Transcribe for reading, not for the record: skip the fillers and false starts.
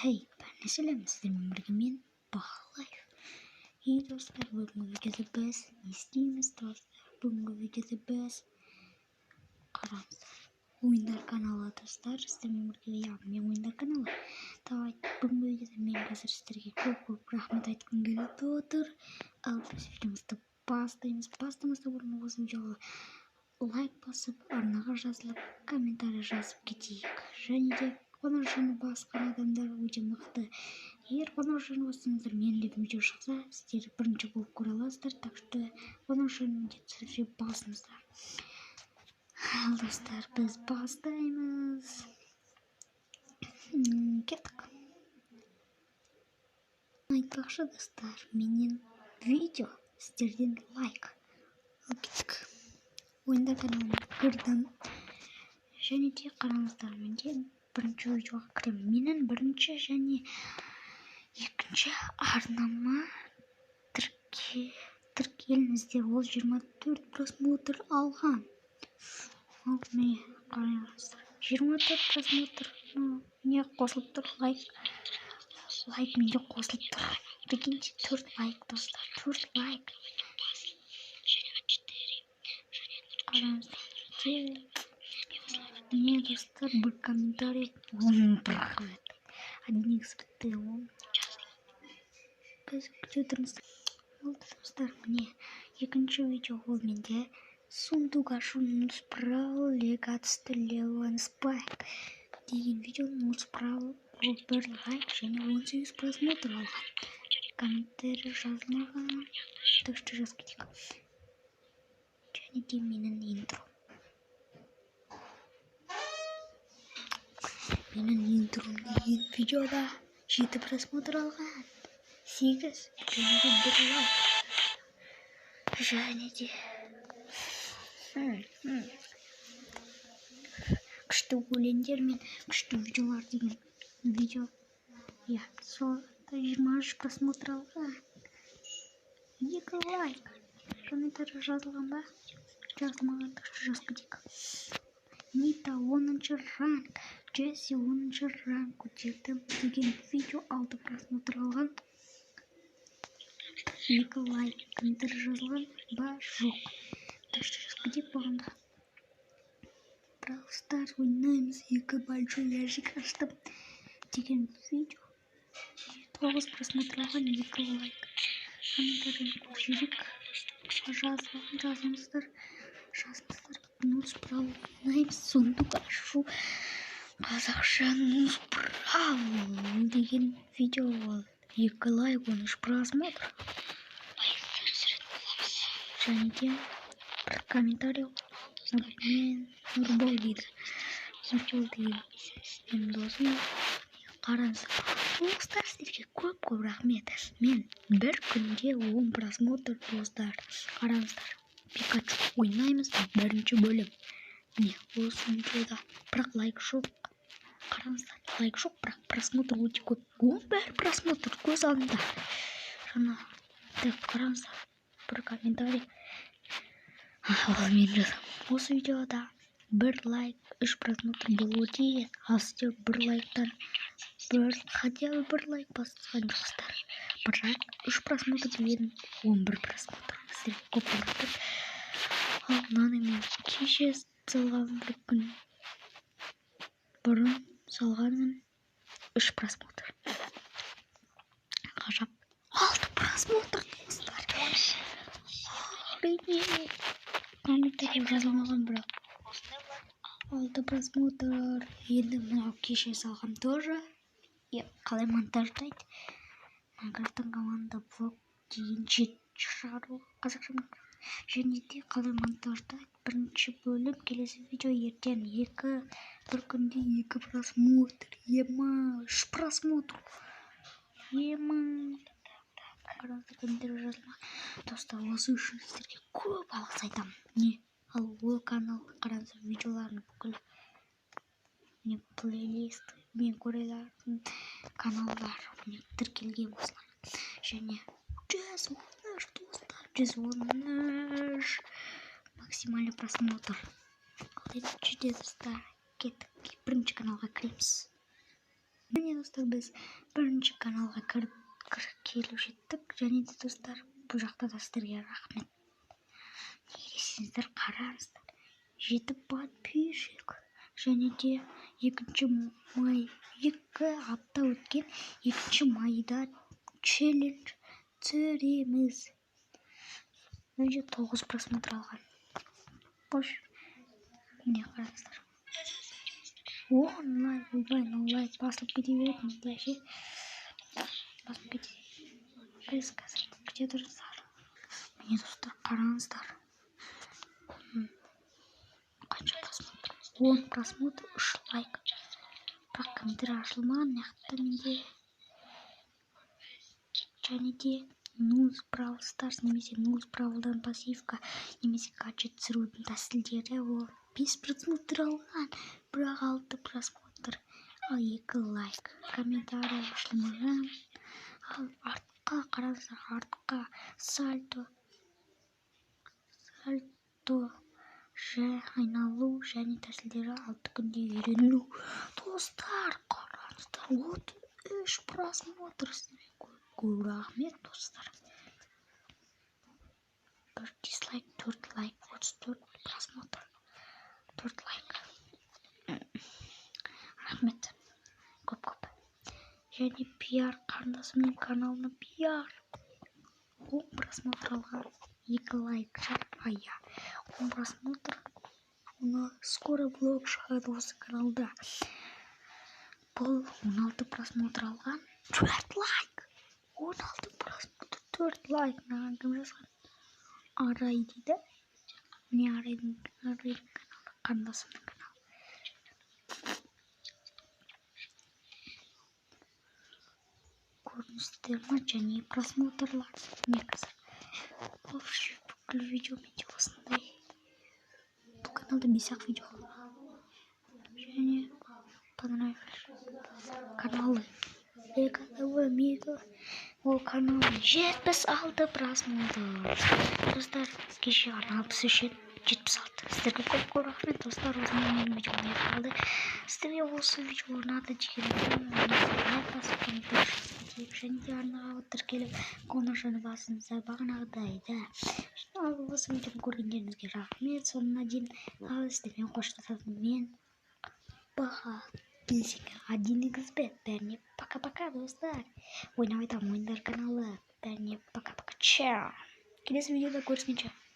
Хей, бәріне сәлем, сіздермен бірге мен, Бахалаев. И, достар, бүгінгі видеода біз не істейміз, достар? Бүгінгі видеода біз, қараңыздар, ойындар каналы, достар, сіздермен бірге, иә, мен ойындар каналы. Давайте, бүгінгі видеода мен қазір сіздерге көп-көп рахмет айтқым келіп отыр. Ал біз видеомызды бастаймыз. Бастамастан бұрын осы видеоға лайк басып, арнаға жазылып, комментарий жазып кетейік. Және де қоңыраушаны басқан адамдар өте мықты. Егер қоңыраушаны бассаңыздар, менің де видео шықса, сіздер бірінші болып көре аласыздар. Так что қоңыраушаны міндетті түрде басыңыздар. Ал, достар, біз бастаймыз. Кеттік. Айтпақшы, достар, менен видео, сіздерден лайк. Ал кеттік. Ойындар каналына кірдім. Және де қараңыздар, менде бірінші видеоға кіремін. Менің бірінші және екінші арнама тіркеліңіздер. Ол 24 просмотр алған. Ал міне, қараңыздар. 24 просмотр. Не қосылып тұр? Лайк. Лайк менде қосылып тұр. Прикиньте, 4 лайк, достар. 4 лайк. Қараңыздар. Міне, достар, бір комментарий. Бір рахмет. Один икс бітті. Біз күте тұрыңыз. Ол, достар, міне, екінші видео, ол менде сундук ашу Нус Бравл Лега түсті Леон Спайк деген видео. Нус Бравл, ол бір лайк және 18 просмотр алған. Комментарий жазылмаған. Так что жазып кетейік. Және де менің интро. Менің интром деген видеода 7 просмотр алған. 8 және де бір лайк. Және де күшті өлеңдер мен күшті видеолар деген видео. Иә, сол 23 просмотр алған. 2 лайк. Комментарий жазылған ба? Жазылмаған, так что жазып кетейік. Нита 10 ранг, Джесси 10 ранг көтердім деген видео 6 просмотр алған. 2 лайк. Комментарий жазылған ба? Жоқ. Так что жазып кетейік болғанда. Brawl Stars ойнаймыз, екі большой ящик аштым деген видео 9 просмотр алған, 2 лайк. Комментарийні көрсетейік. Жазыңыздар, жазыңыздар. Нус Бравл ойнаймыз, сундук ашу қазақша Нус Бравл деген видео, ол 2 лайк, 13 просмотр. Және де бір комментарий, мен Нұрбол дейді. Нұрбол деген менің досым. Қараңыздар, достар, сіздерге көп-көп рахмет. Мен бір күнде 10 просмотр, достар. Қараңыздар, Пикачу ойнаймыз, бірінші бөлім. Міне, осы видеода бірақ лайк жоқ. Қараңыздар, лайк жоқ, бірақ просмотр өте көп. 11 просмотр көз алдында. Жаңа, так, қараңыздар, бір комментарий. Ол мен жазамын. Осы видеода бір лайк, 3 просмотр болуы тиіс. Ал сіздер бір лайктан бір, хотя бы бір лайк басқан жоқсыздар. Бірақ 3 просмотр деген 11 просмотр. Сіздерге көп көп рахмет. Ал мынаны мен кеше салған, бір күн бұрын салғанмын, 3 просмотр. Ғажап. 6 просмотр, достар. Охренеть. Комментарий жазылмаған, бірақ 6 просмотр. Енді мынау кеше салғам тоже. Қалай монтаждайды? Майнкрафттан команда блок деген жеті шығару қазақша Майнкрафт. Және де қалай монтаждайды бірінші бөлім, келесі видео ертең. Екі бір күнде 2 просмотр. Ема, 3 просмотр. Ема. Қараңыздар, комментарий жазылмаған. Достар, осы үшін сіздерге көп алғыс айтамын. Не, ал ол канал, қараңыздар, видеоларын бүкіл, міне, плейлист, мен көре алатын каналдар, міне, тіркелген осылар. Және 113, достар, 113 максимальный просмотр. Ал енді, достар, кеттік, бірінші каналға кіреміз. Міне, достар, біз бірінші каналға кіріп келіп жеттік. Және де, достар, бұл жақта да сіздерге рахмет. Неге десеңіздер, қараңыздар, 7 подписчик. Және де 2 май, 2 апта өткен, 2 майда челлендж түсіреміз. Міне, 9 просмотр алған. Қош, міне, қараңыздар, 10 лайк. Ойбай, мынау лайк басылып кете береді менде ше, басылып кете. Біз қазір, күте тұрыңыздар. Міне, достар, қараңыздар, қанша просмотр: 10 просмотр, 3 лайк, бірақ комментарий ашылмаған мына жақта менде. Және де Нульс Бравл Старс немесе Нульс Бравлдан пассивка немесе гаджет түсірудің тәсілдері, ол 5 просмотр алған, бірақ 6 просмотр, ал 2 лайк, комментарий ашылмаған. Ал артқа қараңыздар, артқа сальто, сальто айналу және тәсілдері 6 күнде үйрену. Достар, қараңыздар, 33 просмотр. Сіздерге көп көп рахмет, достар. 1 дизлайк, 4 лайк, 34 просмотр, 4 лайк. Рахмет көп көп. Және Пиар қарындасымның каналына, Пиар, 10 просмотр алған, 2 лайк, ая, 10 просмотр. Оны скоро блог шығады осы каналда. Бұл 16 просмотр алған, 4 лайк. 16 просмотр, 4 лайк. Маған кім жазған? Арай дейді. Міне, Арайдың каналы, қарындасымның каналы. Көрдіңіздер ма? Және просмотрлар, міне, қазір вообще бүкіл видео менде осындай. Бұл каналда бес ақ видео. Және понравились каналы Миго, ол канал 76 просмотр. Достар, кеше ғана 63 еді, 76. Сіздерге көп көп рахмет, достар. Осымен менің видеом аяқталды. Сіздерге осы видео ұнады деген ойдамын. Лайк басып, комментарий жазып кетейік және де арнаға тіркеліп, қоңыраушаны басыңыздар бағанағыдай да. Ал осы видеоны көргендеріңізге рахмет соңына дейін. Ал сіздермен қоштасатын мен, Баға один xbet. Бәріне пока пока, достар. Ойнап айтамын ойындар каналы. Бәріне пока пока, чао, келесі видеода көріскенше.